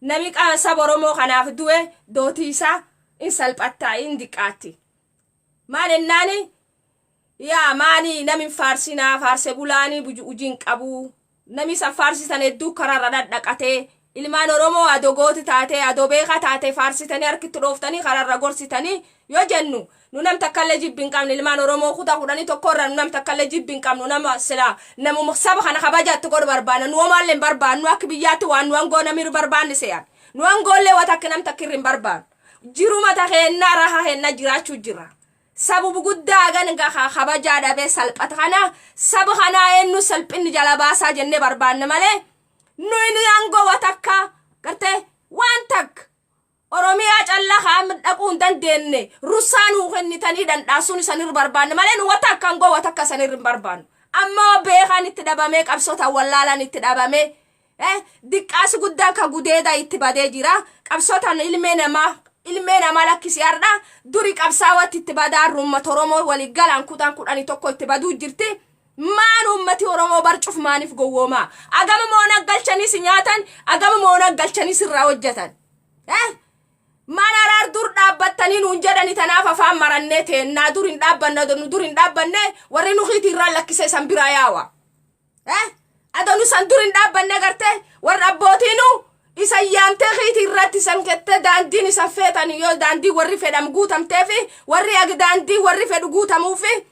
Nami saba Oromoo kanaaf du'e dootii isaa in salphattaa, in diqqaatti. Maal ennaani, yaa maani, nami hin faarsinaa, faarse bulaanii hujii hin qabu. Nami isan faarsitan hedduu karaarra dhadhaqatee. Ilmaan Oromoo adoo gooti taatee, adoo beekaa taatee, faarsitanii harkitti dhooftanii karaarra gorsitanii yoo jennu, nu nam takkallee jibbi hin qabne. Ilmaan Oromoo kutaa 11 irraa nu nam takkallee jibbi hin qabnu. Nama sila namuma saba kana kabajaatti godhu barbaanna. Nu homaallee hin barbaannu. Akka biyyaatti waan nu angoo namni barbaanne se'an, nu angoollee waan takka nam takka irra hin barbaannu. Jiruma takeennaa raha hennaa jiraachuu jira. Sababu guddaa hagan kabajaa dhabee salphata kana, saba kanaa eenyu salphinni jala baasaa jennee barbaanne malee, nuyi aangoo watakka gartee waan takka Oromiyaa callaa haa dhaquu hin dandeenye. Rusaa nuu kennitanii dhandhaasuun isanirra barbaanne malee, nu watakka aangoo watakka isanirra hin barbaannu. Ammoo beekaan itti dhabamee, qabsoota wallaalaan itti dhabamee, diqqaasi guddaan ka gudeeda itti badee jira. Qabsootaan ilmee namaa lakkisi, har'a duri qabsaawatti itti badaa, uummata Oromoo walii galaan kutaan 11 itti baduu jirti. Maan uummati Oromoo barcuuf maaniif gowwoomaa? Agama moona galchanii si nyaatan, agama moona galchanii sirraa hojjetan. Maan araar dur dhaabbattanii nuun jedhani, tanaaf afaan marannee teennaa. Dur hin dhaabbanne, nu dur hin dhaabbanne, warri nu kiitii irraa lakkisee san biraa yaawa. Adoo nu san dur hin dhaabbanne, gartee warra abbootiinu isan yaamtee kiitii irratti isan kette, daandiin isan feetan yoo daandii warri fedham guutamteefi, warri agi daandii warri fedhu guutamuufi,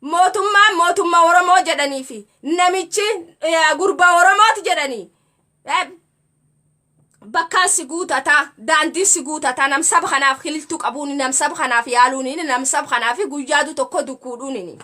mootummaan mootummaa Oromoo jedhaniifi, namichi gurbaa Oromooti jedhanii, bakkaan si guutataa, daandiin si guutataa, nam saba kanaaf hililtuu qabuuni, nam saba kanaaf yaaluuni, nam saba kanaaf guyyaadu tokko dukkuudhuuni.